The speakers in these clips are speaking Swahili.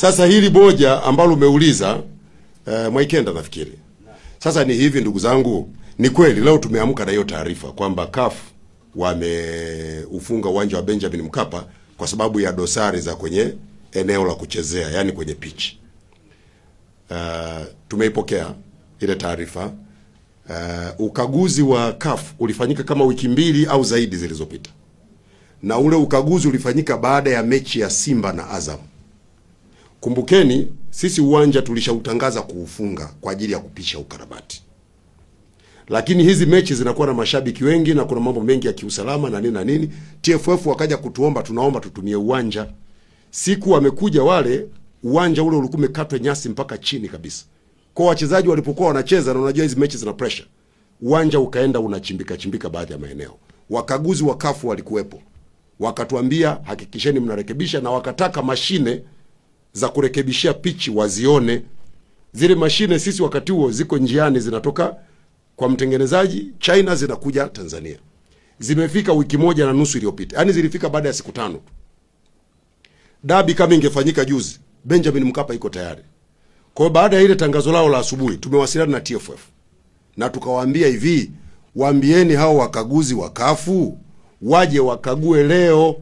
Sasa hili moja ambalo umeuliza Mwaikenda nafikiri. Sasa ni hivi ndugu zangu, ni kweli leo tumeamka na hiyo taarifa kwamba CAF wameufunga uwanja wa Benjamin Mkapa kwa sababu ya dosari za kwenye eneo la kuchezea, yani kwenye pitch. Tumeipokea ile taarifa. Ukaguzi wa CAF ulifanyika kama wiki mbili au zaidi zilizopita, na ule ukaguzi ulifanyika baada ya mechi ya Simba na Azam. Kumbukeni sisi uwanja tulishautangaza kuufunga kwa ajili ya kupisha ukarabati, lakini hizi mechi zinakuwa na mashabiki wengi na kuna mambo mengi ya kiusalama na nini na nini. TFF wakaja kutuomba, tunaomba tutumie uwanja. Siku wamekuja wale, uwanja ule ulikuwa umekatwa nyasi mpaka chini kabisa. Kwa wachezaji walipokuwa wanacheza, na unajua hizi mechi zina pressure, uwanja ukaenda unachimbika chimbika baadhi ya maeneo. Wakaguzi wa CAF walikuwepo, wakatuambia hakikisheni mnarekebisha, na wakataka mashine za kurekebishia pichi wazione. Zile mashine sisi wakati huo ziko njiani, zinatoka kwa mtengenezaji China zinakuja Tanzania. Zimefika wiki moja na nusu iliyopita, yaani zilifika baada ya siku 5. Dabi kama ingefanyika juzi, Benjamin Mkapa iko tayari. Kwa hiyo baada ya ile tangazo lao la asubuhi, tumewasiliana na TFF na tukawaambia hivi, waambieni hao wakaguzi wa kafu waje wakague leo.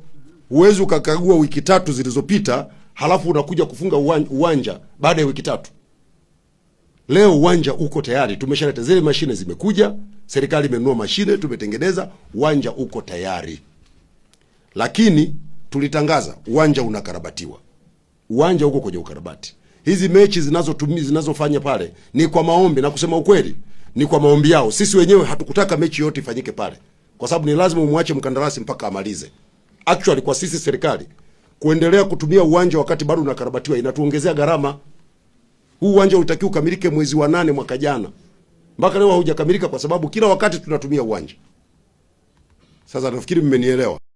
Huwezi ukakagua wiki 3 zilizopita halafu unakuja kufunga uwanja baada ya wiki 3. Leo uwanja uko tayari, tumeshaleta zile mashine, zimekuja, serikali imenunua mashine, tumetengeneza, uwanja uko tayari. Lakini tulitangaza uwanja unakarabatiwa, uwanja uko kwenye ukarabati. Hizi mechi zinazofanya pale ni kwa maombi, na kusema ukweli ni kwa maombi yao. Sisi wenyewe hatukutaka mechi yote ifanyike pale, kwa sababu ni lazima umwache mkandarasi mpaka amalize. Actually kwa sisi serikali kuendelea kutumia uwanja wakati bado unakarabatiwa inatuongezea gharama. Huu uwanja ulitakiwa ukamilike mwezi wa 8 mwaka jana, mpaka leo haujakamilika kwa sababu kila wakati tunatumia uwanja. Sasa nafikiri mmenielewa.